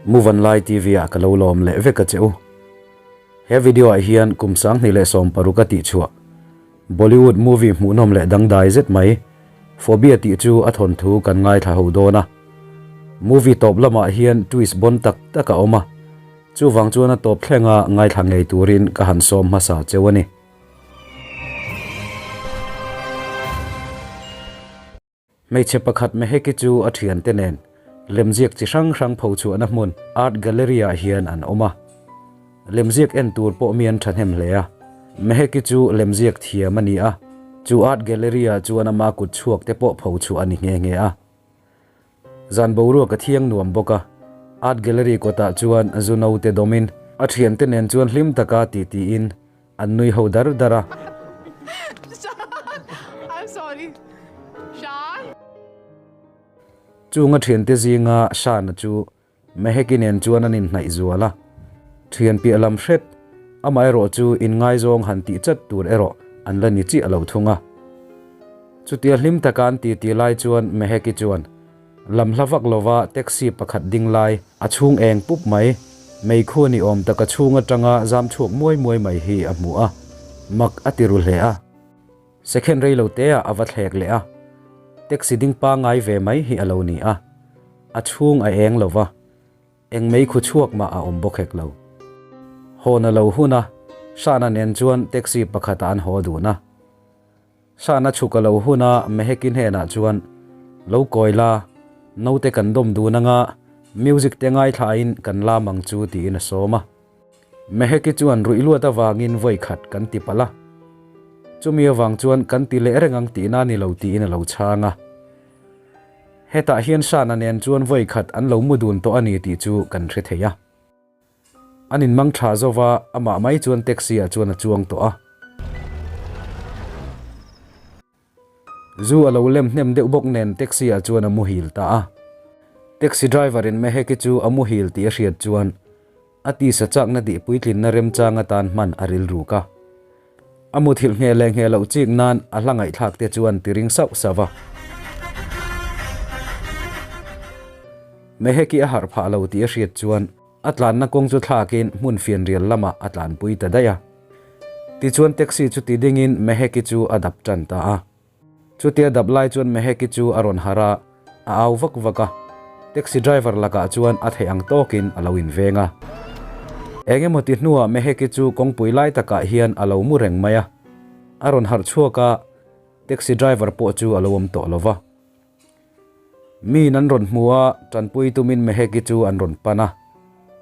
Muvanlai TV ah ka lo lawm leh vek a che u. He video ah hian kum 2016 a tihchhuah Bollywood movie hmuhnawm leh dangdai zet mai Phobia tih chu a thawnthu kan ngaithla ho dawn a. Movie tawp lamah hian twist bon tak tak a awm a, chuvang chuan a tawp thlenga ngaithla ngei turin ka han sawm hmasa cheu a ni. Hmeichhe pakhat Meheki chu a thiante nen lemziak chi hrang hrang pho chhuahna hmun Art Gallery ah hian an awm a. Lemziak en tur pawh mi an thahnem hle a. Meheki chu lemziak thiam a ni a, chu Art Gallery ah chuan ama kut chhuak te pawh pho chhuah a ni nghe nghe a. Zan boruak a thiang nuam bawk a, Art Gallery kawtah chuan zu note dawmin a thiante nen chuan hlim taka titiin An nui ho dar dar a. Chunga thiante zinga Shana chu Meheki nen chuan an inhnaih zual a. Thian piah lam hret, amaherawh chu inngaizawng han tih chat tur erawh an la ni chiah lo thung a. Chutia hlim taka an titi lai chuan Meheki chuan Lam hla vak lova taxi pakhat ding lai a chhung eng pup mai, meikhu ni awm taka chhung atanga zam chhuak muai muai mai hi a hmu a, mak a ti ru hle a. Second rei lo te ah a va thlek leh a, taxi ding pangai ve mai hi a lo ni a, a chhung a eng lova, eng meikhu chhuak mah a awm bawk hek lo. Hawn a lo hun a, Shana nen chuan taxi pakhat ah an haw dun a. Shana chhuk a lo hun a, Meheki hnenah chuan, Lo kawi la, naute kan dawm dun anga, music te ngaithlain kan lam ang chu tiin a sawm a. Meheki chuan ruih luat avangin vawi khat kan ti palh a. Chumi avang chuan kan ti leh reng ang tihna ni lo tiin a lo chhang a. Hetah hian Shana nen chuan vawi khat an lo mu dun tawh a ni tih chu kan hre thei a. An inmang tha zo va, amah mai chuan taxi ah chuan a chuang tawh a. Zu a lo lem hnem deuh bawk nen taxi ah chuan a muhil ta a. Taxi driver in Meheki chu a muhil tih a hriat chuan a tisa chakna tih puitlinna remchang atan hman a rilruk a. A muthilh ngheh leh ngheh loh chik nan a hla ngaihthlak te chuan ti ring sauh sauh a. Meheki a harh phah lo tih a hriat chuan a tlanna kawng chu thlakin hmun fianrial lamah a tlanpui ta daih a. Tichuan taxi chu ti dingin Meheki chu a dap tan ta a. Chutia dap lai chuan Meheki chu a rawn harh a, a au vak vak a. Taxi driver lakah chuan a theih ang tawkin a lo inveng a. Eng emaw ti hnuah Meheki chu kawngpui lai takah hian a lo mu reng mai a. A rawn harh chhuak a, taxi driver pawh chu a lo awm tawh lo va. Miin an rawn hmu a, tanpui tumin Meheki chu an rawn pan a.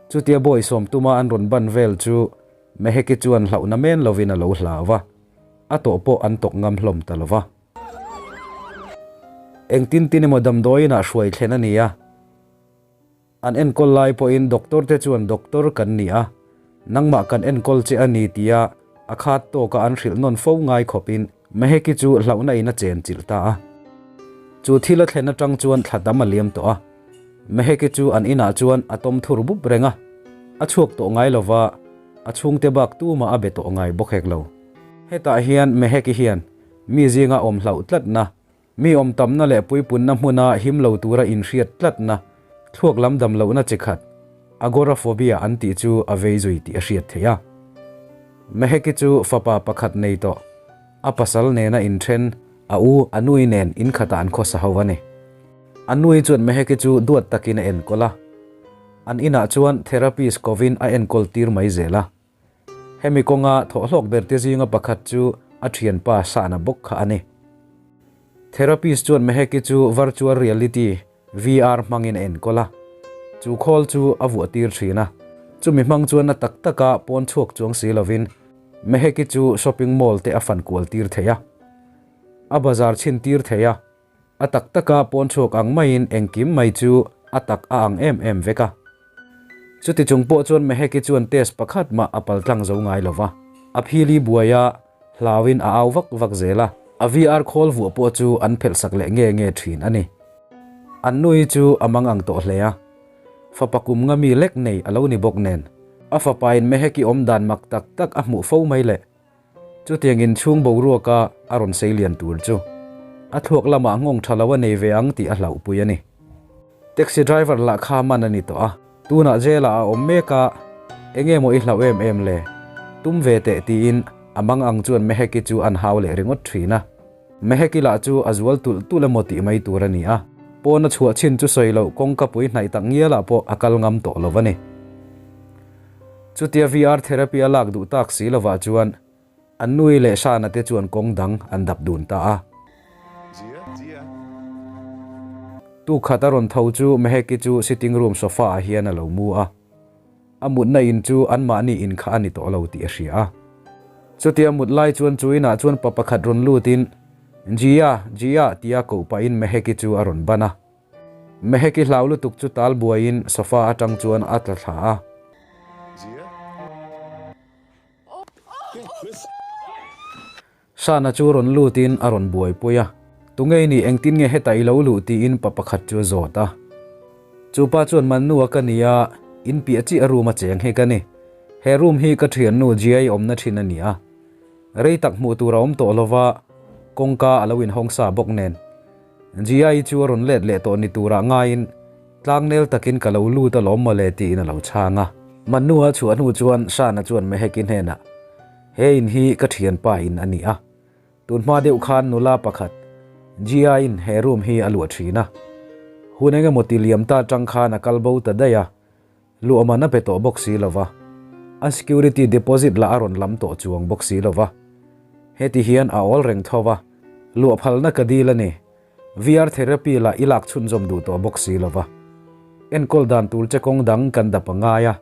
Chutia bawisawm tuma an rawn ban vel chu Meheki chuan hlauhna men lovin a lo hlau va. A tawh pawh an tawk ngam hlawm ta lo va. Engtin tin emaw damdawiinah hruai thlen a ni a. An enkawl lai pawhin doctor te chuan doctor kan ni a, nangmah kan enkawl che a ni tia a khat tawka an hrilh nawn fo ngai khawpin Meheki chu hlauhna in a chen chilh ta a. Chu thil a thlen atang chuan thla tam a liam tawh a. Meheki chu an inah chuan a tawm thur bup reng a. A chhuak tawh ngai lo va, a chhungte bak tumah a be tawh ngai bawk hek lo. Hetah hian Meheki hian mi zinga awm hlauh tlatna, mi awm tamna leh puipunna hmuna him lo tura inhriat tlatna, thluak lam dam lohna chi khat, agoraphobia an tih chu a vei zui tih a hriat theih a. Meheki chu fapa pakhat nei tawh, a pasal nena inthen, a u a nui nen inkhatah an khawsa ho a ni. A nui chuan Meheki chu duat takin a enkawl a, an inah chuan therapist kovin a enkawl tir mai zel a. Hemi kawnga thawhhlawk berte zinga pakhat chu a thianpa Shana bawk kha a ni. Therapist chuan Meheki chu virtual reality, VR, hmangin a enkawl a, chu khawl chu a vuah tir thin a. Chumi hmang chuan na tak taka pawn chhuak chuang si lovin Meheki chu shopping mall te a fan kual tir thei a, a bazar chhin tir thei a. A tak taka pawn chhuak ang maiin engkim mai chu a tak a ang em em vek a. Chuti chung pawh chuan Meheki chuan test pakhat mah a paltlang zo ngai lo va. A phili buai a, hlauin a au vak vak zel a. A VR khawl vuah pawh chu an phelh sak leh nge nge thin a ni. An nui chu a mang ang tawh hle a. Fapa kum nga mi lek nei a lo ni bawk nen. A fapain Meheki awm dan mak tak tak a hmuh fo mai le. Chutiang inchhung boruaka a rawn sei lian tur chu a thluak lamah nghawng tha lo a nei ve ang tih a hlauhpui a ni. Taxi driver lah kha man a ni tawh a. Tunah jail ah a awm mek a, enge maw i hlauh em em le? Tum ve teh tiin a mang ang chuan Meheki chu an hau leh ringawt thin a. Meheki lah chu a zual tulh tulh emaw tih mai tur a ni a, pawn a chhuah chin chu sawi loh kawngka pui hnaih tak ngial ah pawh a kal ngam tawh lo a ni. Chutia VR therapy a lak duh tak si lovah chuan an nui leh Shana te chuan kawng dang an dap dun ta a. Tukhat a rawn tho chu Meheki chu sitting room sofa ah hian a lo mu a. A mutna in chu anmahni in kha a ni tawh lo tih a hria a. Chutia mut lai chuan chu inah chuan pa pakhat rawn lutin, Jia, Jia tia koh pahin Meheki chu a rawn ban a. Meheki hlau lutuk chu tal buaiin sofa atang chuan a tla thla a. Shana chu rawn lutin a rawn buaipui a, Tunge i nih, engtin nge hetah i lo luh tiin pa pakhat chu a zawt a. Chu pa chuan Mannu-a ka ni a, in piah chiah room a cheng hi ka ni. He room hi ka thiannu Jiai awmna thin a ni a. Rei tak hmuh tur a awm tawh lova, kawngka a lo inhawng sa bawk nen. Jiai chu a rawn let leh tawh ni turah ngaiin tlangnel takin ka lo lut alawm mawle tiin a lo chhang a. Mannu-a chhuah hnu chuan Shana chuan Meheki hnenah, He in hi ka thianpa in a ni a, tun hma deuh khan nula pakhat Gia in he room hi a luah thin a. Hun eng emaw ti liam ta atang khan a kal bo ta daih a, luah man a pe tawh bawk si lo va, a security deposit lah a rawn lam tawh chuang bawk si lo va. Heti hian a awl reng tho va, luah phalna ka dil a ni. VR therapy lah i lak chhunzawm duh tawh bawk si lo va. Enkawl dan tur che kawng dang kan dap a ngai a.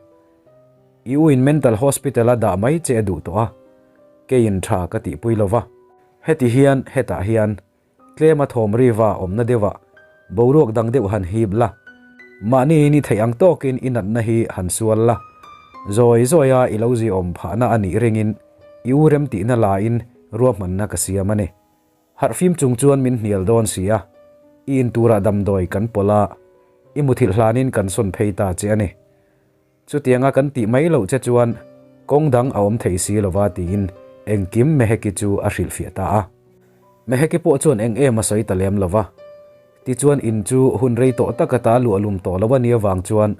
I u in mental hospital a dah mai che a duh tawh a, keiin tha ka tihpui lo va. Heti hian, hetah hian, tlem a thawm riva awmna deuhah boruak dang deuh han hip la, mahni in i theih ang tawkin i natna hi han sual la, zawi zawia i lo ziawm phahna a nih ringin i u remtihna lain ruahmanna ka siam a ni. Harhfim chung chuan min hnial dawn si a, i inturah damdawi kan pawlh a, i muthilh hlanin kan sawn phei ta che a ni. Chutianga kan tih mai loh che chuan kawng dang a awm thei si lova tiin engkim Meheki chu a hrilhfiah ta a. Meheki pawh chuan eng em a sawi ta lem lova. Tichuan in chu hun rei tawh taka ta luah lum tawh lo a nih avang chuan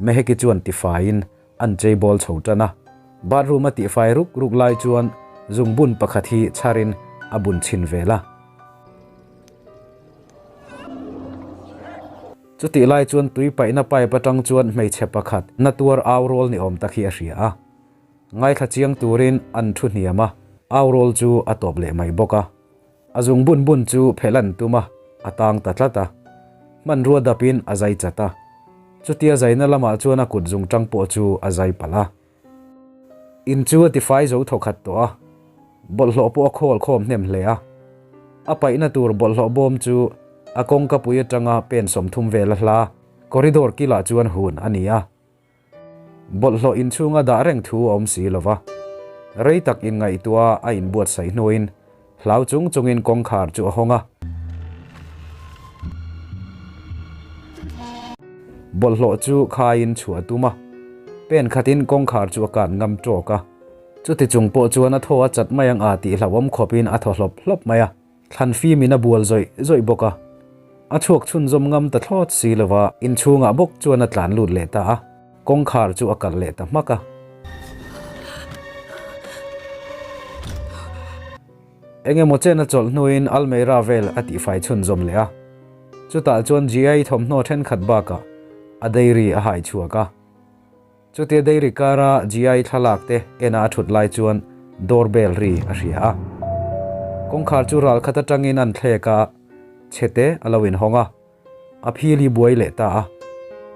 Meheki chuan tifaiin an cheibawl chho tan a. Bathroom a tihfai ruk ruk lai chuan zungbun pakhat hi chharin a bun chhin vel a. Chutih lai chuan tui paihna pipe atang chuan hmeichhe pakhat na tuar au rawl ni awm tak hi a hria a. Ngaithla chiang turin an thu hniam a, au rawl chu a tawp leh mai bawk a. A zung bun bun chu phelh an tum a, a tang ta tlat a. Hmanrua dapin a zai chat a. Chutia zaina lamah chuan a kut zung tang pawh chu a zai palh a. In chu a tifai zo thawkhat tawh a, bawlhhlawh pawh a khawl khawm hnem hle a. A paihna tur bawlhhlawh bawm chu a kawngka pui atanga pen 30 vel a hla corridor kilah chuan hun a ni a. Bawlhhlawh inchhunga dah reng thu a awm si lo va, rei tak inngaihtuah a inbuatsaih hnuin Hlau chung chungin kawngkhar chu a hawng a. Bawlhhlawh chu khaiin chhuah a tum a. Pen khatin kawngkhar chu a kat ngam tawk a. Chuti chung pawh chuan a thaw a chat mai ang a tih hlauhawm khawpin a thaw hlawp hlawp mai a. Thlan fimin a bual zawih zawih bawk a. A chhuak chhunzawm ngam ta thlawt si lova inchhungah bawk chuan a tlan lut leh ta a. Kawngkhar chu a kalh leh ta hmak a. Eng emaw chen a chawlh hnuin Almeida vel a tihfai chhunzawm leh a. Chutah chuan GI thawmhnaw thenkhat bakah a dairy a hai chhuak a. Chutia dairy kara GI thlalak te ena a thut lai chuan door bell ri a hria a. Kawngkhar chu ral khat atangin an thlek a, chhete a lo inhawng a. A phil hi buai leh ta a.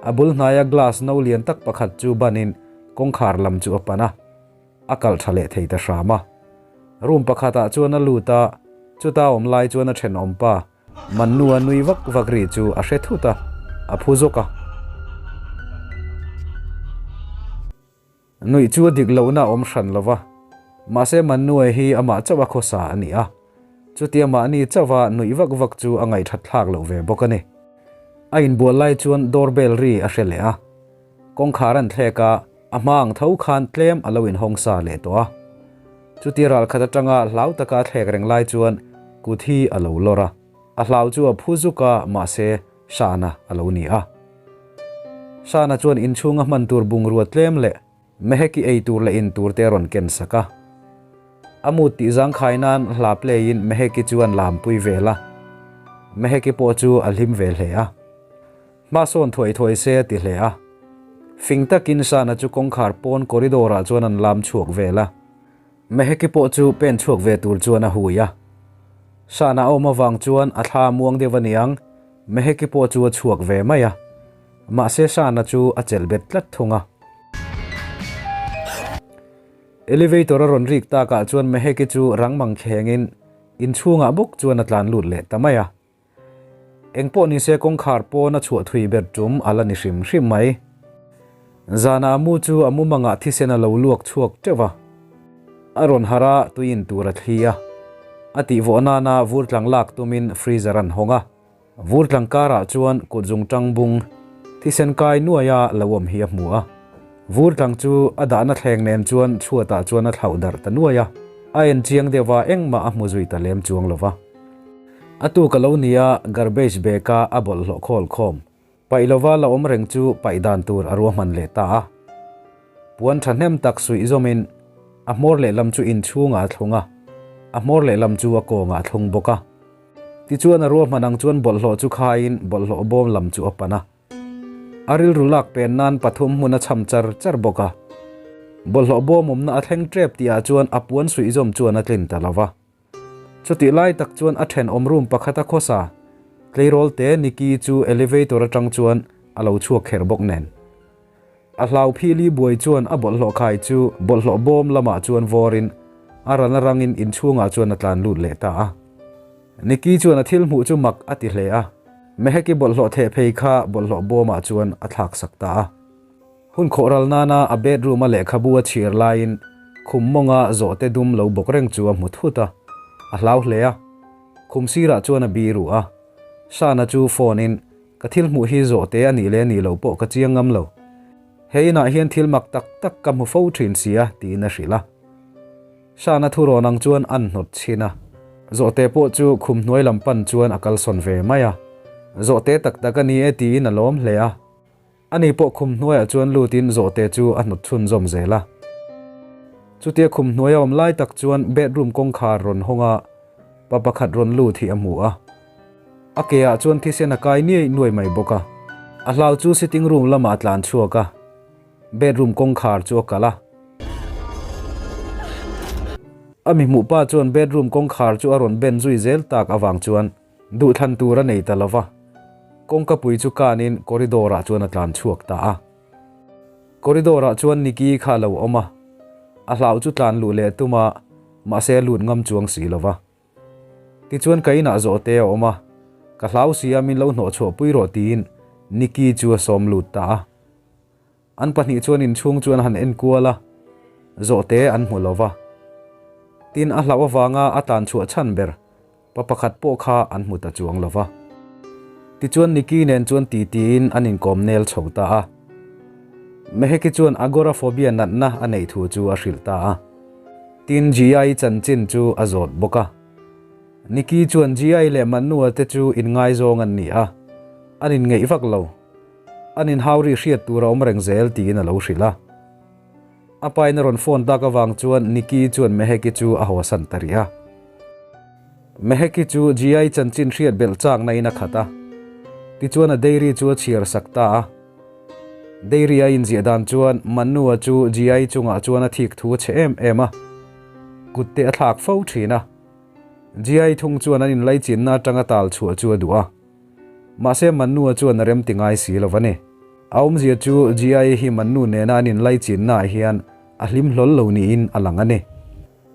A bul hnaia glass no lian tak pakhat chu banin kawngkhar lam chu a pan a. A kalh tha leh thei ta hram a. Room pakhatah chuan a lut a, chuta awm lai chuan a thenawm pa Mannu-a nui vak vak ri chu a hre thut a, a phu zawk a. Nuih chu a dik lohna a awm hran lo va, mahse Mannuai hi amah chauh a khawsa a ni a, chutia mahni chauha nuih vak vak chu a ngaihthat thlak loh ve bawk a ni. A inbual lai chuan door bell ri a hre leh a, kawngkhar an thlek a, a hma ang tho khan tlem a lo inhawng sa leh tawh a. Chutia ralkhat atanga hlau taka a thlek reng lai chuan kut hi a lo lawr a, a hlau chu a phu zuk a, mahse Shana a lo ni a. Shana chuan inchhunga hman tur bungrua tlem leh Meheki ei tur leh in tur te a rawn ken sak a. A mut tih zangkhai nan hla play in Meheki chu an lampui vel a. Meheki pawh chu a hlim ve hle a. Hma sawn thuai thuai se a ti hle a. Fing takin Shana chu kawngkhar pawn corridor ah chuan an lam chhuak vel a. Meheki pawh chu pen chhuak ve tur chuan a hui a. Shana a awm avang chuan a thla muang deuh aniang Meheki pawh chu a chhuak ve mai a. Mahse Shana chu a chelh bet tlat thung a. Elevator a rawn rik takah chuan Meheki chu rang mang thlengin inchhungah bawk chuan a tlan lut leh ta mai a. Engpawh nise kawngkhar pawn a chhuah thui ber tum a la ni hrim hrim mai. Zana a mu chu a mumangah thisen a lo luak chhuak teuh va. A rawn harh a, tui in tur a thli a. A tihvawh nana vur tlang lak tumin freezer an hawng a. Vur tlang karah chuan kut zung tang bung thisen kai nuaia lo awm hi a hmu a. Vur tlang chu a dahna thleng nen chuan chhuatah chuan a thlauh darh ta nuai a. A en chiang deuh a, engmah a hmu zui ta lem chuang lo va. A tuk a lo ni a, garbage bag-a a bawlhhlawh khawl khawm. Paih lova la awm reng chu paih dan tur a ruahman leh ta a. Puan thahnem tak suih zawmin a hmawr lehlam chu inchhungah a thlung a, a hmawr lehlam chu a kawngah a thlung bawk a. Tichuan a ruahman ang chuan bawlhhlawh chu khaiin bawlhhlawh bawm lam chu a pan a. A rilru lak pen nan pathum hmun a cham char char bawk a. Bawlhhlawh bawm awmna a thleng tep tihah chuan a puan suihzawm chuan a tlin ta lo va. Chutih lai tak chuan a thenawm room pakhata khawsa tleirawl te Nikki chu elevator atang chuan a lo chhuak kher bawk nen. A hlau phili buai chuan a bawlhhlawh khai chu bawlhhlawh bawm lamah chuan vawrin a ran a rangin inchhungah chuan a tlan lut leh ta a. Nikki chuan a thil hmuh chu mak a ti hle a, Meheki bawlhhlawh theh phei kha bawlhhlawh bawmah chuan a thlak sak ta a. Hun khawh ral nana a bedroom a lehkhabu a chhir laiin khum mawnga zawhte dum lo bawk reng chu a hmu thut a, a hlau hle a. Khum sirah chuan a biru a, Shana chu phone in Ka thil hmuh hi zawhte a nih leh a nih loh pawh ka chiang ngam lo. He inah hian thil mak tak tak ka hmu fo thin si a, tiin a hrilh a. Shana thu rawn ang chuan an hnawt chhin a. Zawhte pawh chu khum hnuai lam pan chuan a kalsawn ve mai a. Zawhte tak tak a ni e tiin a lawm hle a. Ani pawh khum hnuaiah chuan lutin zawhte chu a hnawt chhunzawm zel a. Chutia khum hnuai a awm lai tak chuan bedroom kawngkhar rawn hawng a, pa pakhat rawn lut hi a hmu a. A ke ah chuan thisen a kai niai nuai mai bawk a. A hlau chu sitting room lamah a tlan chhuak a, bedroom kawngkhar chu a kalh a. A mi hmuh pa chuan bedroom kawngkhar chu a rawn ben zui zel tak avang chuan duhthlan tur a nei ta lo va, kawngka pui chu kanin corridor ah chuan a tlan chhuak ta a. Corridor ah chuan Nikki kha a lo awm a, a hlau chu tlan luh leh tum a, mahse a lut ngam chuang si lo va. Tichuan ka inah zawhte a awm a, ka hlau si a min lo hnawh chhuah pui rawh tiin Nikki chu a sawm lut ta a. An pahnih chuan inchhung chu an han en kual a, zawhte an hmu lo va. Tin a hlauh avanga a tlan chhuah chhan ber pa pakhat pawh kha an hmu ta chuang lo va. Tichuan Nikki nen chuan titiin an inkawm nel chho ta a. Meheki chuan agoraphobia natna a neih thu chu a hrilh ta a. Tin G-i chanchin chu a zawt bawk a. Nikki chuan G-i leh Manua te chu inngaizawng an ni a, an inngeih vak lo. An inhau ri hriat tur a awm reng zel tiin a lo hrilh a. A pain a rawn phone tak avang chuan Nikki chuan Meheki chu a hawsan ta rih a. Meheki chu G-i chanchin hriat belh chakna in a khat a. Tichuan a dairy chu a chhiar sak ta a. Dairy a inziah dan chuan Manua chu GI chungah chuan a thik thu a chhe em em a, kut te a thlak fo thin a. GI thung chuan an inlaichinna atanga tal chhuah chu a duh a. Mahse Manua chuan a rem ti ngai si lo va ni. A awmzia chu GI hi Manu nena an inlaichinna ah hian a hlim hlawl lo niin a lang a ni.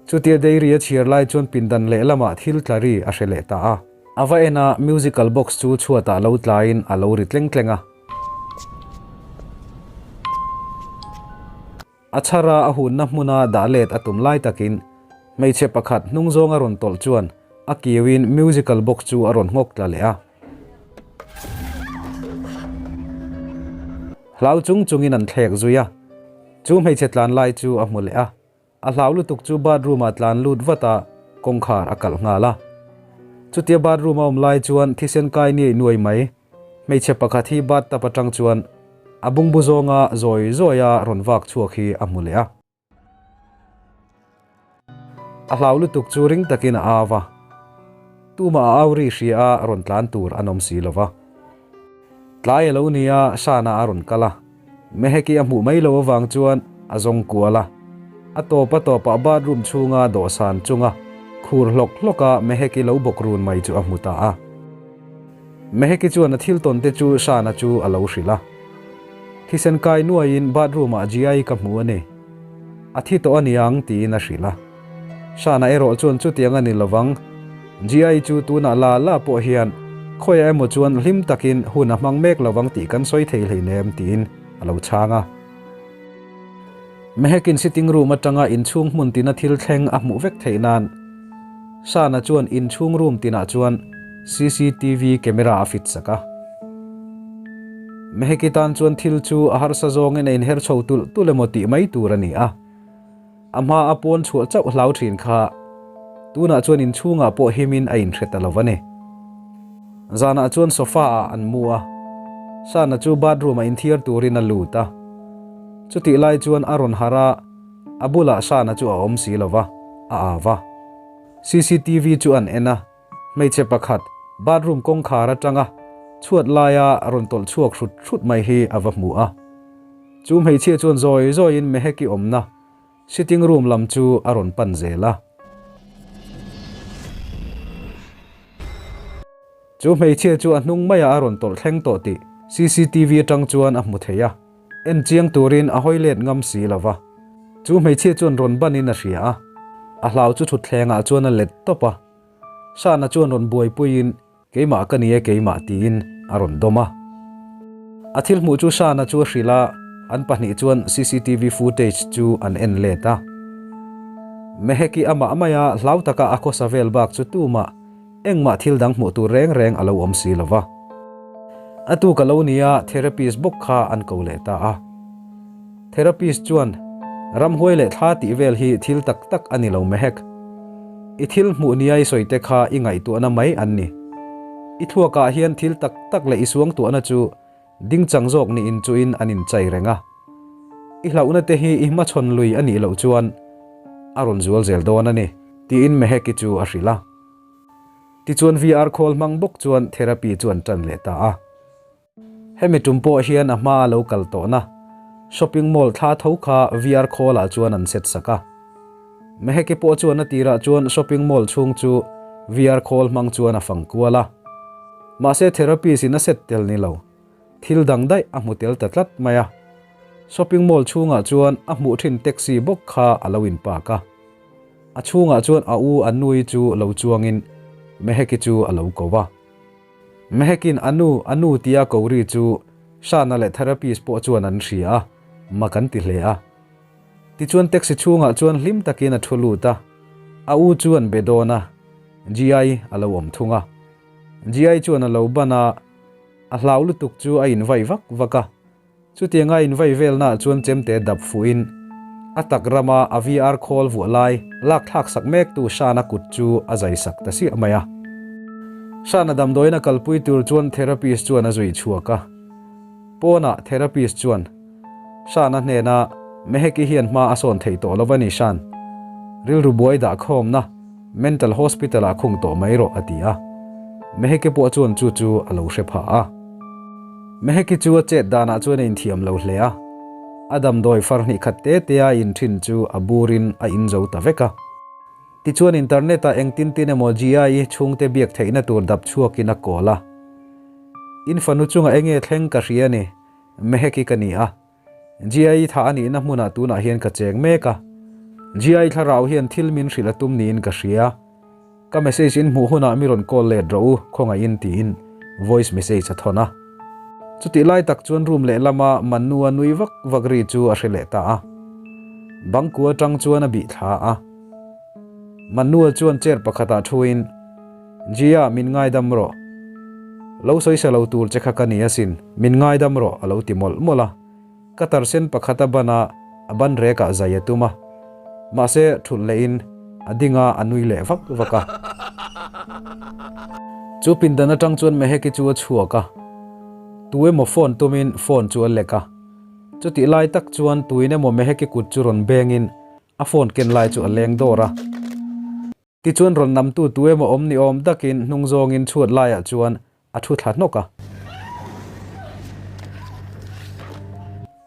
Chutia dairy a chhiar lai chuan pindan lehlamah thil tla ri a hre leh ta a. A va en a, musical box chu chhuatah lo tlain a lo ri tleng tleng a. A chhar a, a hunna hmuna dah let a tum lai takin hmeichhe pakhat hnung zawng a rawn tawlh chuan a kiuin musical box chu a rawn nghawk tla leh a. Hlau chung chungin an thlek zui a, chu hmeichhe tlan lai chu a hmu leh a. A hlau lutuk chu bathroom ah tlan lut vat a, kawngkhar a kalh nghal a. Chutia bathroom a awm lai chuan thisen kai niai nuai mai, hmeichhe pakhat hi bathtub atang chuan A bungbu zawnga zawi zawia rawn vak chhuak hi a hmu leh a. A hlau lutuk chu ring takin a au va, tumah a au ri hria a rawn tlan tur an awm si lo va. Tlai a lo ni a, Shana a rawn kal a, Meheki a hmuh mai lo avang chuan a zawng kual a. A tawp a tawpah bathroom chhunga dawhsan chunga khur hlawk hlawka Meheki lo bawk run mai chu a hmu ta a. Meheki chuan a thil tawn te chu Shana chu a lo hrilh a. Thisen kai nuaiin bathroom ah Jiai ka hmu a ni. A thi tawh a niang tiin a hrilh a. Shana erawh chuan chutiang a ni lovang. Jiai chu tunah la la pawh hian khawiah emaw chuan hlim takin hun a hmang mek lovang tih kan sawi thei hleinem tiin a lo chhang a. Mehekin sitting room atanga inchhung hmun tina thil thleng a hmuh vek theih nan Shana chuan inchhung room tinah chuan cctv camera a fit sak a. Meheki tan chuan thil chu a harsa zawngin a inher chho tulh tulh emaw tih mai tur a ni a. A hma a pawn chhuah chauh hlau thin kha tunah chuan inchhungah pawh himin a inhre ta lo a ni. Zanah chuan sofa ah an mu a, Shana chu bathroom ah inthiar turin a lut a. Chutih lai chuan a rawn harh a, a bulah Shana chu a awm si lo va, a au va. Cctv chu an en a, hmeichhe pakhat bathroom kawngkhar atanga chhuat laia rawn tawlh chhuak hrut hrut mai hi a va hmu a. Chu hmeichhia chuan zawi zawiin Meheki awmna sitting room lam chu a rawn pan zel a. Chu hmeichhia chu a hnung maiah a rawn tawlh thleng tawh tih cctv atang chuan a hmu thei a, en chiang turin a hawi let ngam si lo va. Chu hmeichhia chuan rawn banin a hria a, a hlau chu thutthlengah chuan a let tawp a. Shana chuan rawn buaipuiin Keimah ka ni e keimah tiin a rawn dawm a. A thil hmuh chu Shana chu a hrilh a, an pahnih chuan cctv footage chu an en let a. Meheki amah maia hlau taka a khawsa vel bak chu tumah engmah thil dang hmuh tur reng reng a lo awm si lo va. A tuk a lo nia therapist bawk kha an ko leh ta a. Therapist chuan, Ramhuai leh thla tih vel hi thil tak tak a ni lo mehek. I thil hmuh nia i sawi te kha i ngaihtuahna mai an ni. I thluakah hian thil tak tak leh i suangtuahna chu dingchang zawk niin chuin an inchai reng a. I hlauhna te hi i hmachhawn lui a nih loh chuan a rawn zual zel dawn a ni, tiin Meheki chu a hrilh a. Tichuan VR khawl hmang bawk chuan therapy chu an tan leh ta a. Hemi tum pawh hian a hma a lo kal tawhna shopping mall thla tho kha VR khawlah chuan an set sak a. Meheki pawh chuan a tirah chuan shopping mall chhung chu VR khawl hmang chuan a fang kual a. Mahse therapist in a set tel ni lo, thil dang daih a hmu tel ta tlat mai a. Shopping mall chhungah chuan a hmuh thin taxi bawk kha a lo inpark a. A chhungah chuan a u Anui chu lo chuangin Meheki chu a lo ko va. Mehekin a nu, a nu tia ko ri chu Shana leh therapist pawh chuan an hria a, mak an ti hle a. Tichuan taxi chhungah chuan hlim takin a thu lut a, a u chu an be dawn a, GI a lo awm thung a. GI chuan a lo ban a, a hlau lutuk chu a invai vak vak a. Chutianga invai velnaah chuan chemte dap fuhin a tak rama a VR khawl vuah lai lak thlak sak mektu Shana kut chu a zai sak ta siah mai a. Shana damdawiin a kalpui tur chuan therapist chuan a zui chhuak a. Pawnah therapist chuan Shana hnena Meheki hian hma a sawn thei tawh lo va ni Shan. Rilru buai dah khawmna Mental Hospital ah khung tawh mai rawh a ti a. Meheki pawh chuan chu chu a lo hre phah a. Meheki chu a chet danah chuan a inthiam lo hle a. A damdawi far hnih khat te te a in thin chu a burin a in zo ta vek a. Tichuan internet ah engtin tin emaw GI chhungte biak theihna tur dap chhuakin a call a. In fanu chungah enge thleng ka hria ni, Meheki ka ni a. GI tha a nihna hmunah tunah hian ka cheng mek a. GI thlarau hian thil min hrilh a tum niin ka hria. Ka message in hmuh hunah mi rawn call let rawh u, khawngaihin tiin voice message a thawn a. Chutih lai tak chuan room lehlama Manu a nui vak vak ri chu a hre leh ta a. Bangku atang chuan a bih thla a. Manu chuan chair pakhatah thuin, Gia, min ngaidam rawh. Lo sawisa lo tur che kha ka ni asin, min ngaidam rawh a lo ti mawlh mawlh a. Ka tarsen pakhat a ban a, a ban rekah zai a tum a. Mahse, thulh lehin a ding a, a nui leh vak vak a. Chu pindan atang chuan Meheki chu a chhuak a. Tu emaw phone tumin phone chu a lek a. Chutih lai tak chuan tuin emaw Meheki kut chu rawn bengin a phone ken lai chu a leng dawr a. Tichuan rawn namtu tu emaw awm ni awm takin hnung zawngin chhuat laiah chuan a thu thla hnawk a.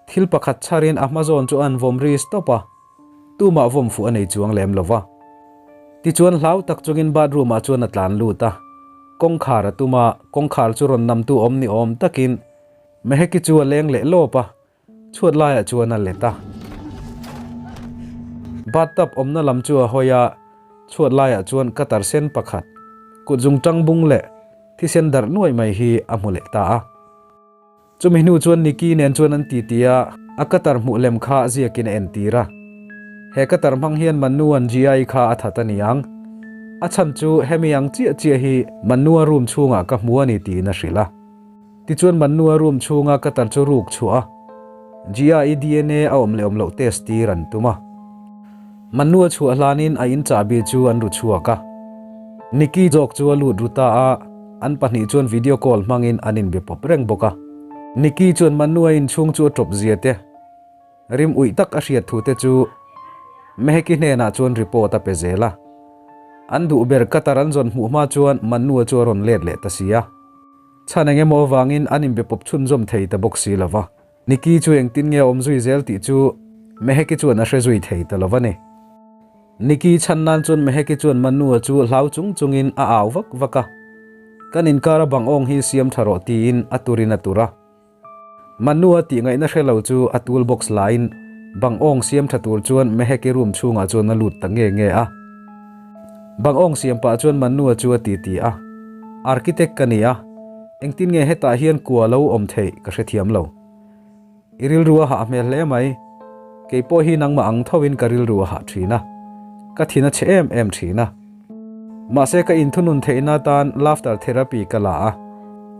Thil pakhat chharin a hma zawn chu an vawm ri stop a, tumah vawm fuh a nei chuang lem lo va. Tichuan hlau tak chungin bathroom ah chuan a tlan lut a, kawngkhar a tum a, kawngkhar chu rawn namtu awm ni awm takin Meheki chu a leng leh lawp a, Chhuat laiah chuan a let a. Bathtub awmna lam chu a hawi a, chhuat laiah chuan cutter sen pakhat, kut zungtang bung leh thisen darh nuai mai hi a hmu leh ta a. Chumi hnu chuan Nikki nen chuan an titi a, a cutter hmuh lem kha ziakin a entir a. He cutter hmang hian Manu-a'n GI kha a that a ni ang. A chhan chu hemi ang chiah chiah hi Manu-a room chhungah ka hmu a ni tiin a hrilh a. Tichuan Mannua room chhunga cutter chu ruk chhuah a, GIE dna a awm leh awm loh test tir an tum a. Mannua chhuah hlanin a in chahbi chu an ru chhuak a. Nikki zawk chu a lut ru ta a, an pahnih chuan video call hmangin an inbe pawp reng bawk a. Nikki chuan Mannua inchhung chu a tawp zia te, rim uih tak a hriat thu te chu Meheki hnenah chuan report a pe zel a. An duh ber cutter an zawn hmuh hma chuan Mannua chu a rawn let leh ta si a. Chhan eng emaw avangin an inbe pawp chhunzawm thei ta bawk si lo va. Nikki chu engtin nge a awm zui zel tih chu Meheki chuan a hre zui thei ta lo va ni. Nikki chhan nan chuan Meheki chuan Manua chu hlau chung chungin a au vak vak a. Kan inkar a bang awng hi siam tha rawh tiin a turin a tur a. Manua tih ngaihna hre lo chu a tool box lain bang awng siam tha tur chuan Meheki room chhungah chuan a lut ta nge nge a. Bang awng siam pah chuan Manua chu a titi a, Architect ka ni a, engtin nge hetah hian kua lo awm theih ka hrethiam lo. I rilru a hah hmel hle mai, kei pawh hi nangmah ang tho in ka rilru a hah thin a, ka thin a chhe em em thin a. Mahse ka inthunun theihna atan laughter therapy ka la a,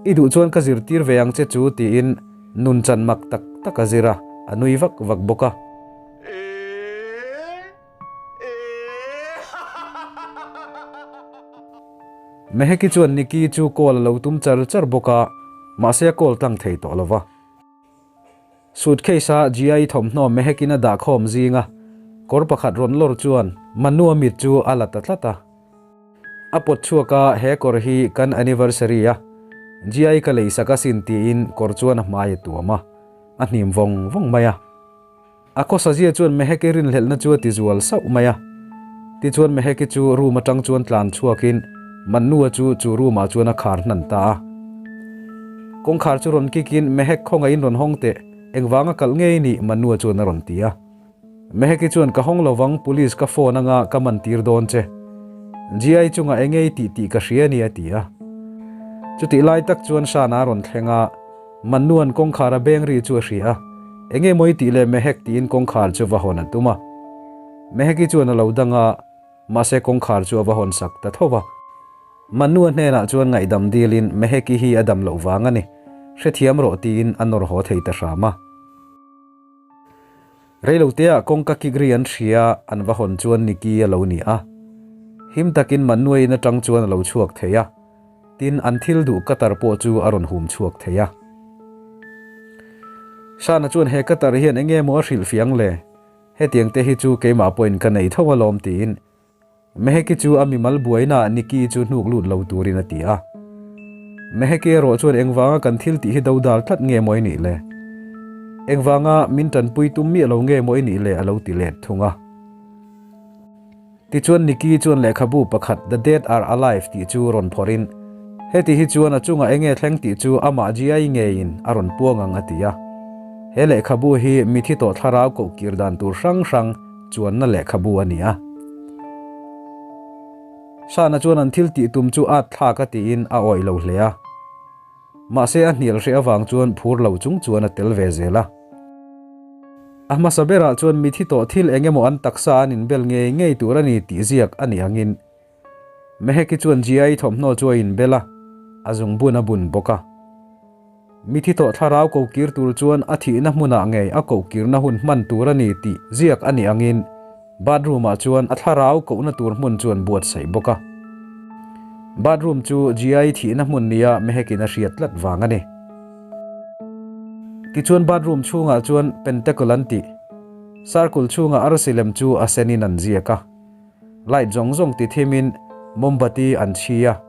i duh chuan ka zirtir ve ang che chu tiin nun chan mak tak tak a zir a, a nui vak vak bawk a. Meheki chuan Nikki chu call a lo tum char char bawk a, mahse a call tlang thei tawh lo va. Suitcase-a GI thawmhnaw Mehekin a dah khawm zinga kawr pakhat rawn lawr chuan Manua mit chu a la ta tlat a. A pawt chhuak a, he kawr hi kan anniversary a GI ka lei sak asin tiin kawr chuan a hmai a tuam a, a hnim vawng vawng mai a. A khawsazia chuan Meheki rinhlelhna chu a ti zual sauh mai a. Tichuan Meheki chu room atang chuan tlan chhuakin Manua chu chu room ah chuan a khar hnan ta a. Kawngkhar chu rawn kikin Mehek khawngaihin rawn hawng teh, engvanga kalh ngei nih Manua chuan a rawn ti a. Meheki chuan ka hawng lovang police ka phone anga ka man tir dawn che. GI chungah engei tih tih ka hria a ni a ti a. Chutih lai tak chuan Shana a rawn thleng a. Mannuan kawngkhar a beng ri chu a hria a, Enge maw i tih le Mehek tiin kawngkhar chu va hawn a tum a. Meheki chuan a lo dang a, mahse kawngkhar chu a va hawn sak ta tho va. Mannua hnenah chuan ngaihdam dilin Meheki hi a dam loh vang a ni, hrethiam rawh tiin a nawr haw thei ta hram a. Reiloteah kawngka kik ri an hria, an va hawn chuan Nikki a lo ni a. Him takin Mannua in atang chuan a lo chhuak thei a. Tin, an thil duh cutter pawh chu a rawn hum chhuak thei a. Shana chuan he cutter hian eng nge maw a hrilh fiang le? Hetiang te hi chu keimah pawhin ka nei tho alawm tiin Meheki chu a mimal buainaah Nikki chu hnuk lut lo turin a ti a. Meheki erawh chuan engvanga kan thil tih hi dodal tlat nge maw i nih le? Engvanga min tanpui tum miah lo nge maw i nih le a lo ti let thung a. Tichuan Nikki chuan lehkhabu pakhat The Dead Are Alive tih chu rawn phawrhin, Heti hi chuan a chungah enge thleng tih chu amah GI ngeiin a rawn puang ang a ti a. He lehkhabu hi mithi tawh thlarau koh kir dan tur hrang hrang chuanna lehkhabu a ni a. Shana chuan an thil tih tum chu at thlak a tiin a awih lo hle a. Mahse a hnial hreh avang chuan phur lo chung chuan a tel ve zel a. A hmasa berah chuan mithi tawh thil eng emaw an taksa an inbel ngei ngei tur a ni tih ziak a nih angin Meheki chuan GI thawmhnaw chu a inbel a, a zungbun a bun bawk a. Mithi tawh thlarau ko kir tur chuan a thihna hmunah ngei a koh kirna hun hman tur a ni tih ziak a nih angin Bathroom ah chuan a thlarau kohna tur hmun chu an buatsaih bawk a. Bathroom chu GI thihna hmun nia Mehekin a hriat tlat vang a ni. Tichuan bathroom chhungah chuan pentacle an tih circle chhunga arsi lem chu a senin an ziak a. Light zawng zawng ti thimin mombati an chhi a.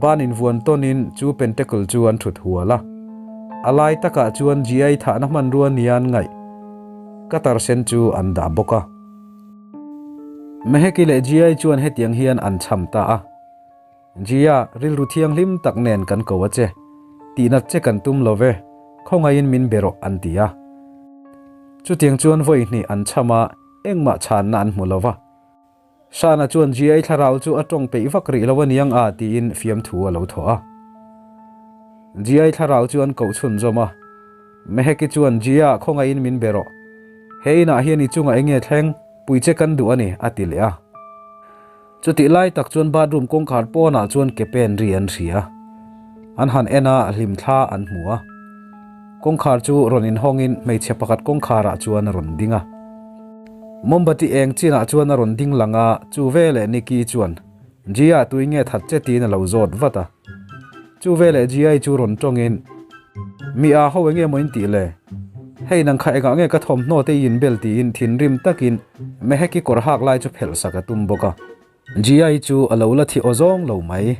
Ban invuan tawnin chu pentacle chu an thut hual a. A lai takah chuan GI thahna hmanrua nia an ngaih cutter sen chu an dah bawk a. Meheki leh GI chuan hetiang hian an cham ta a. Gia, rilru thianghlim tak nen kan ko a che. Tihnat che kan tum lo ve, khawngaihin min be rawh an ti a. Chutiang chuan vawi hnih an cham a, engmah chhanna an hmu lo va. Shana chuan Gia-i thlarau chu a tawng peih vak rih lo aniang a tiin fiamthu a lo thawh a. Gia-i thlarau chu an koh chhunzawm a. Meheki chuan Gia, khawngaihin min be rawh. He inah hian i chungah enge thleng, pui che kan duh a ni, a ti leh a. Chutih lai tak chuan bathroom kawngkhar pawnah chuan ke pen ri an hria. An han en a, hlimthla an hmu a. Kawngkhar chu rawn inhawngin hmeichhe pakhat kawngkharah chuan a rawn ding a. Mombati eng chinah chuan a rawn ding lang a, chu veleh Nikki chuan, Gia, tui nge that che tiin a lo zawt vat a. Chu veleh Gia chu rawn tawngin, Mi a ho enge maw in tih le? Hei nang kha engah nge ka thawmhnaw te i inbel tiin thinrim takin Meheki kawr hak lai chu phelh sak a tum bawk a. Gia chu a lo la thi aw zawng lo mai.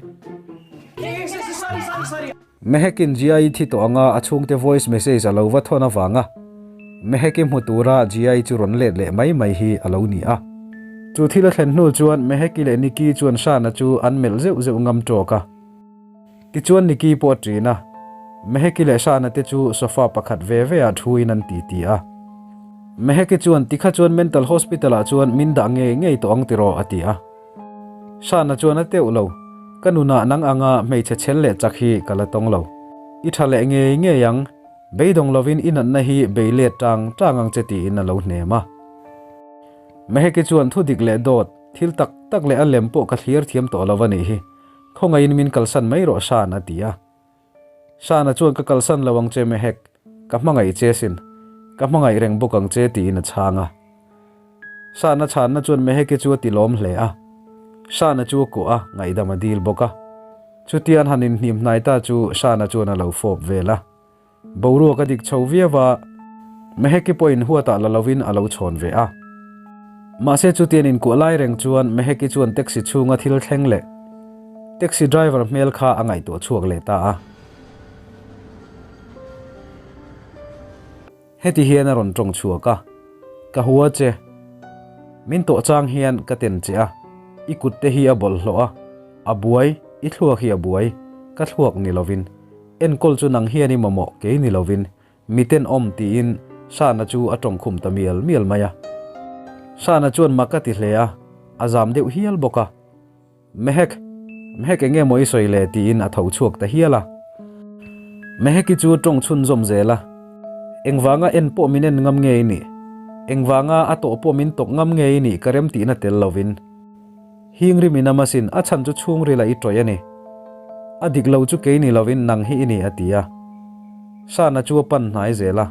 Mehekin Gia thi tawh anga a chhungte voice message a lo va thawn avanga Meheki hmu tura Gia chu rawn let leh mai mai hi a lo ni a. Chu thil a thlen hnu chuan Meheki leh Nikki chuan Shana chu an melh zeuh zeuh ngam tawk a. Tichuan Nikki pawh a ṭin a, Meheki leh Shana te chu sofa pakhat ve ve ah thuin an ti ti a. Meheki chuan tikha chuan mental hospital ah chuan min dah ngei ngei tawh ang tiraw a ti a. Shana chuan a teuh lo, ka nunah nang anga hmeichhe chhel leh chak hi ka la tawng lo. I ṭha leh ngei ngei ang, beidawng lovin i natna hi bei let ṭang ṭang ang che tiin a lo hnem a. Meheki chuan thudik leh dawt, thil tak tak leh a lem pawh ka thlir thiam tawh lo a nih hi. Khawngaihin min kalsan mai rawh Shan a ti a. Shana chuan ka kalsan lo ang che Mehek, ka hmangaih che sin, ka hmangaih reng bawk ang che tiin a chhang a. Shana chhanna chuan Meheki chu a ti lawm hle a. Shana chu a kuah a, ngaihdam a dil bawk a. Chutian han inhnim hnai ta chu Shana chuan a lo fawp vel a. Boruak a dik chho viau a, Meheki pawhin huatah la lovin a lo chhawn ve a. Mahse chutian inkuah lai reng chuan Meheki chuan taxi chhunga thil thleng leh taxi driver hmel kha a ngaihtuah chhuak leh ta a. Heti hian a rawn tawng chhuak a, Ka hua che. Min tawh chang hian ka ten che a, i kut te hi a bawlhhlawh a, a buai, i thluak hi a buai, ka thluak ni lovin. Enkawl chu nang hian i mamawh kei ni lovin mi tenawm tiin Shana chu a tawng khum ta mial mial mai a. Shana chuan mak a ti hle a, a zam deuh hial bawk a. Mehek, Mehek enge maw i sawi le tiin a tho chhuak ta hial a. Meheki chu tawng chhunzawm zel a, Engvanga en pawh min en ngam nge i nih? Engvanga a tawh pawh min tawk ngam nge i nih ka remtihna tel lovin. Hing rim in ama sin, a chhan chu chhungril ah i tawih a ni. A dik lo chu kei ni lovin nang hi i ni a ti a. Shana chu a pan hnai zel a.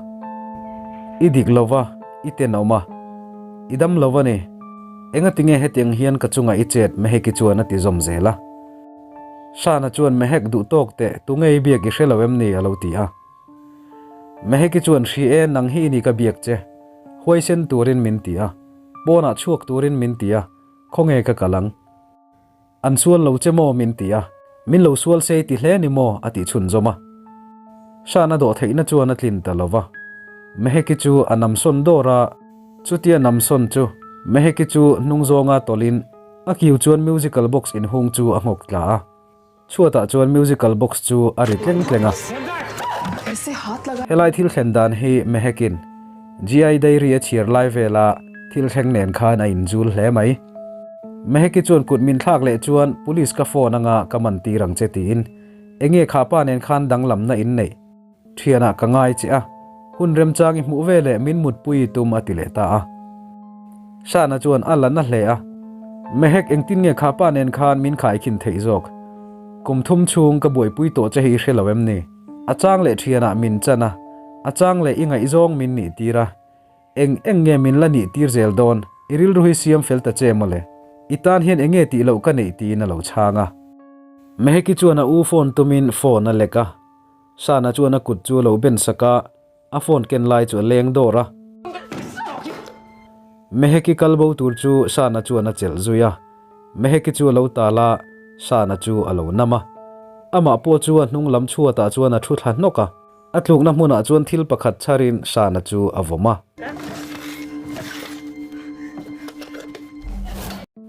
I dik lo va, i tenawm a. I dam lo a ni. Engati nge hetiang hian ka chungah i chet Meheki chuan a ti zawm zel a. Shana chuan Mehek duh tawk teh, tunge i biak i hre lo em ni a lo ti a. Meheki chuan hri e, nang hi i ni ka biak che. Huaisen turin min ti a. Pawnah chhuak turin min ti a. Khawnge ka kal ang? An sual lo che maw min ti a, min lo sual sei ti hle ni maw a tih chhunzawm a. Hran a dawh theihna chuan a tlin ta lo va. Meheki chu a namsawn dawr a, chutia namsawn chu Meheki chu hnung zawnga tawlhin a kiu chuan musical box inhung chu a nghawk tla a. Chhuatah chuan musical box chu a ri tleng tleng a. Helai thil thlen dan hi Mehekin GI Diary a chhiar lai vela thil thleng nen khan a inzul hle mai. Meheki chuan kut min thlak leh chuan police ka phone anga ka man tir ang che tiin enge kha pa nen khan danglamna in neih Thianah ka ngai che a, hun remchang i hmuh ve leh min mutpui i tum a ti leh ta a. Shana chuan a la na hle a, Mehek engtin nge kha pa nen khan min khaikhin theih zawk? Kum thum chhung ka buaipui tawh che hi i hre lo em ni? A chang leh thianah min chan a, a chang leh i ngaihzawng min nih tir a, eng eng nge min la nih tir zel dawn? I rilru hi siam fel ta che mawle. I tan hian eng nge tih loh ka neih tiin a lo chhang a. Meheki chuan a u phone tumin phone a lek a, Shana chuan a kut chu a lo ben sak a. A phone ken lai chu a leng dawr a. Meheki kal bo tur chu Sana chuan a chelh zui a. Meheki chu a lo tal a, Sana chu a lo nam a. Amah pawh chu a hnung lam chhuatah chuan a thu thla hnawk a. A tlukna hmunah chuan thil pakhat chharin Sana chu a vawm a.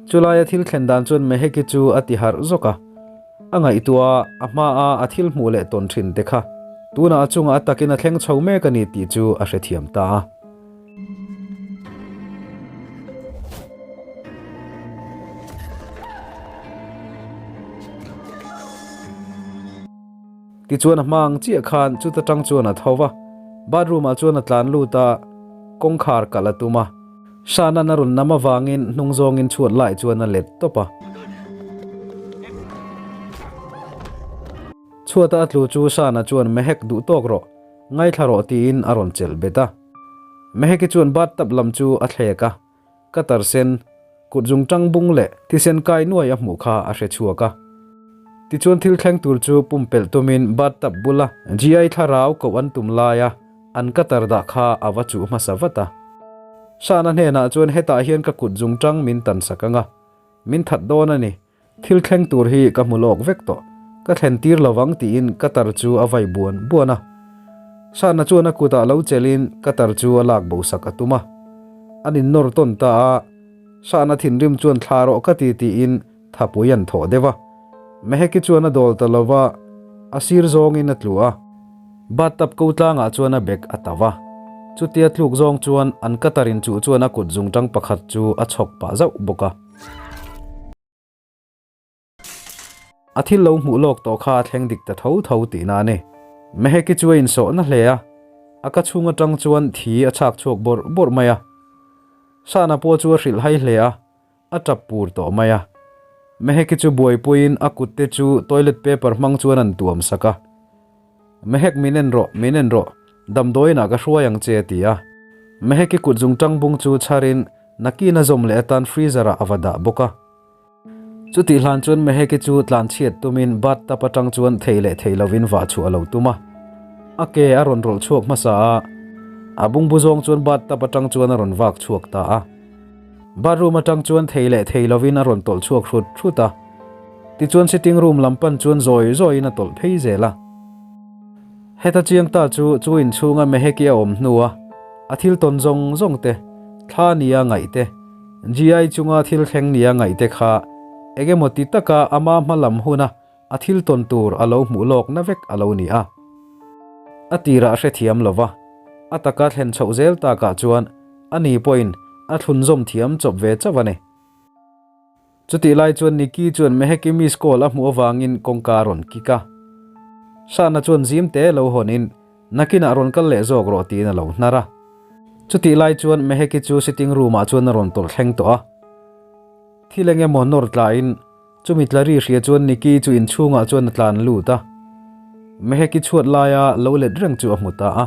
Chulaia thil thlen dan chuan Meheki chu a ti harh zawk a. A ngaihtuah a, a hmaa a thil hmuh leh tawn thin te kha tunah a chungah a takin a thleng chho mek a ni tih chu a hrethiam ta a. Tichuan a hma ang chiah khan chuta tang chuan a tho va, bathroom ah chuan a tlan lut a, kawngkhar kalh a tum a. Shana'n a rawn nam avangin hnung zawngin chhuat lai chuan a let tawp a. Chhuata a tlu chu Shana chuan Mehek duh tawk rawh, ngaithla rawh tiin a rawn chelh bet a. Meheki chuan bathtub lam chu a thlek a, ka tarsen, kut zungtang bung leh thisen kai nuai a hmuh kha a hre chhuak a. Tichuan thil thleng tur chu pumpelh tumin bathtub bula GI thlarau koh an tum laia an ka tar dah kha a va chuh hmasa vat a. Shana hnenah chuan hetah hian ka kut zungtang min tan sak ang a, min that dawn a ni. Thil thleng tur hi ka hmu lawk vek tawh, ka thlen tir lo vang tiin ka tar chu a vai buan buan a. Shana chuan a kutah lo chelhin ka tar chu a lak bo sak a tum a. An innawr tawn ta a, Shana thinrim chuan thla rawh ka ti tiin thapui an thawh deuh a. Meheki chuan a dawl ta lo va, a sir zawngin a tlu a. Bathtub ko tlangah chuan a bag a tauh a. Chutia tluk zawng chuan an ka tar inchuh chuan a kut zungtang pakhat chu a chhawk pah zauh bawk a. A thil lo hmuh lawk tawh kha a thleng dik ta tho tho tihna a ni. Meheki chu a insawh na hle a, a ka chhung atang chuan thi a chhak chhuak bawrh bawrh mai a. Sana pawh chu a hrilh hai hle a, a tap pur tawh mai a. Meheki chu buaipuiin a kut te chu toilet paper hmang chuan an tuam sak a. Mehek min en rawh, min en rawh, damdawiinah ka hruai ang che a ti a. Meheki kut zungtang bung chu chharin nakin a zawm leh atan freezer ah a va dah bawk a. Chutih hlan chuan Meheki chu tlanchhiat tumin bathtub atang chuan thei leh thei lovin vah chhuah a lo tum a. A ke a rawn rawlh chhuak hmasa a, a bungbu zawng chuan bathtub atang chuan a rawn vak chhuak ta a. Bathroom atang chuan thei leh thei lovin a rawn tawlh chhuak hrut hrut a. Tichuan sitting room lam pan chuan zawi zawiin a tawlh phei zel a. Heta chiang ta chu chu inchhunga Meheki a awm hnua a thil tawn zawng zawng te, thla nia ngaih te, GI chunga thil thleng nia ngaih te kha eng emaw ti taka ama hma lam huna a thil tawn tur a lo hmuh lawkna vek a lo ni a. A tirah a hrethiam lo va, a taka thlen chhoh zel takah chuan ani pawhin a thlunzawm thiam chawp ve chauh a ni. Chutih lai chuan Nikki chuan Meheki miss call a hmuh avangin kawngka a rawn kik a. Shana chuan zim te lo hawnin nakinah rawn kal leh zawk rawh tiin a lo hnar a. Chutih lai chuan Meheki chu sitting room ah chuan a rawn tawlh thleng tawh a. Thil eng emaw nawr tlain chumi tla ri hria chuan Nikki chu inchhungah chuan a tlan lut a. Meheki chhuat laia lo let reng chu a hmu ta a.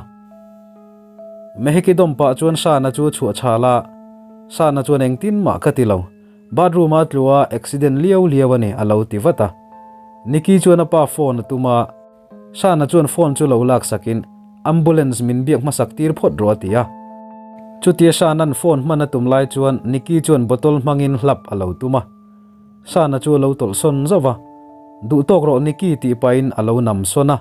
Meheki dawm pah chuan Shana chu a chhuah chhal a, Shana chuan engtin mah ka ti lo. Bathroom a tlu a, accident liau liau a ni, a lo ti vat a. Nikki chuan a pa phone a tum a, Shana chuan phone chu lo laksakin ambulance min biak hmasak tir phawt rawh a ti a. Chutia Shana'n phone hman a tum lai chuan Nikki chuan bottle hmangin hlap a lo tum a. Shana chu a lo tawlh sawn zauh va, Duhtawk rawh Nikki tih pahin a lo nam sawn a.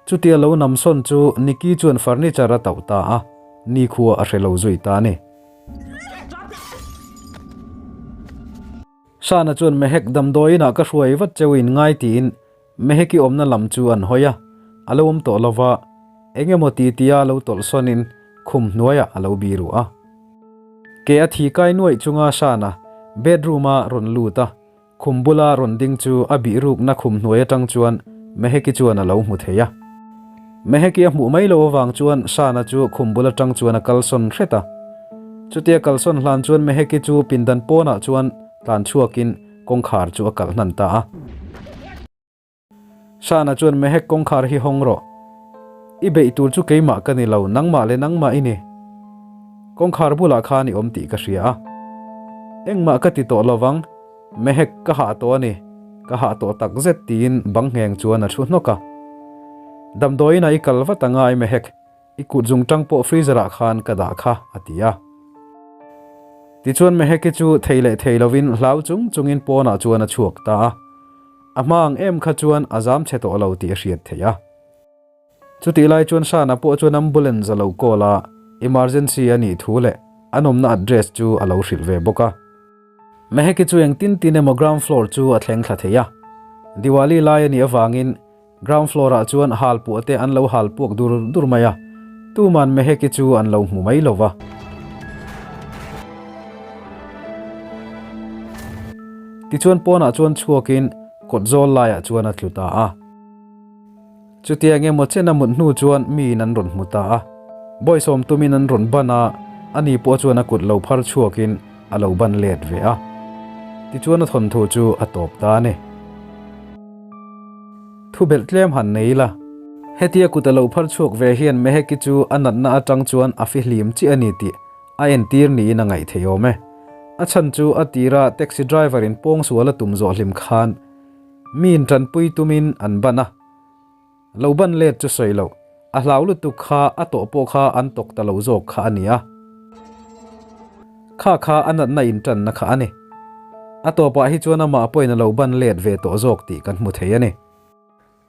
Chutia lo nam sawn chu Nikki chuan furniture a tauh ta a, nikhua a hre lo zui ta a ni. Shana chuan Mehek damdawiinah ka hruai vat cheu in ngai tiin Meheki awmna lam chu an hawi a, a lo awm tawh lova, eng emaw ti tia lo tawlh sawnin khum hnuaiah a lo biru a. Ke a thi kai nuaih chunga Shana bedroom-a rawn lut a, Khum bula rawn ding chu a bih rukna khum hnuai atang chuan Meheki chuan a lo hmu thei a. Meheki a hmuh mai lo avang chuan Shana chu khum bul atang chuan a kalsawn hret a. Chutia kalsawn hlan chuan Meheki chu pindan pawnah chuan tlan chhuakin kawngkhar chu a kalh hnan ta a. Shana chuan Mehek kawngkhar hi hawng rawh. I beih tur chu keimah ka ni lo, nangmah leh nangmah i ni. Kawngkhar bulah khan i awm tih ka hria a. Engmah ka ti tawh lovang, Mehek ka hah tawh a ni, ka hah tawh tak zet tiin bang ngheng chuan a thu hnawk a. Damdawiinah i kal vat angai Mehek. I kut zungṭang pawh freezer ah khan ka dah kha, a ti a. Tichuan Meheki chu thei leh thei lovin hlau chung chungin pawnah chuan a chhuak ta a. A hma ang em kha chuan a zam chhe tawh lo tih a hriat theih a. Chutih lai chuan Shana pawh chuan ambulance a lo call a, emergency a nih thu leh an awmna address chu a lo hrilh ve bawk a. Meheki chu engtin tin emaw ground floor chu a thleng thla thei a. Diwali lai a nih avangin Ground floor ah chuan hal puah te an lo hal puak dur dur mai a, tuman Meheki chu an lo hmu mai lo va. Tichuan pawnah chuan chhuakin kawt zawl laiah chuan a tlu ta a. Chutiang emaw chen a mut hnu chuan miin an rawn hmu ta a. Bawisawm tumin an rawn ban a, ani pawh chuan a kut lo phar chhuakin a lo ban let ve a. Tichuan a thawnthu chu a tawp ta a ni. Thu belh tlem han nei la. Hetia kut a lo phar chhuak ve hian Meheki chu a natna atang chuan a fihlim chiah a ni tih a entir niin a ngaih thei awm e. A chhan chu a tira taxi driver in pawngsual a tum zawh hlim khan miin tanpui tumin an ban a. Lo ban let chu sawi loh, a hlau lutuk kha a tawh pawh kha an tawk ta lo zawk kha a ni a. Kha kha a natna intanna kha a ni. A tawpah hi chuan amah pawhin a lo ban let ve tawh zawk tih kan hmu thei a ni.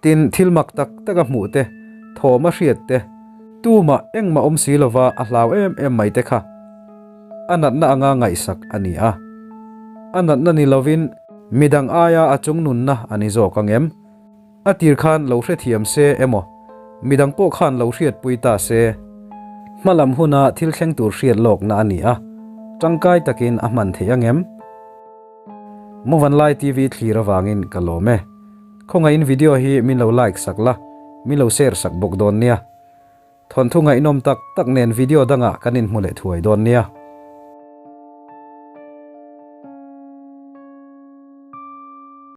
Tin, thil mak tak tak a hmuh te, thawm a hriat te, tumah engmah awm si lova a hlau em em mai te kha a natna anga ngaihsak a ni a. A natna ni lovin midang aia a chungnunna a ni zawk ang em? A tir khan lo hrethiam se emaw, midang pawh khan lo hriatpui ta se. Hmalam huna thil thleng tur hriat lawkna a ni a, tangkai takin a hman theih ang em? Muvanlai TV thlir avangin ka lawm e. Khawngaihin video hi min lo like sak la, min lo share sak bawk dawn nia. Thawnthu ngaihnawm tak tak nen video dangah kan inhmu leh thuai dawn nia.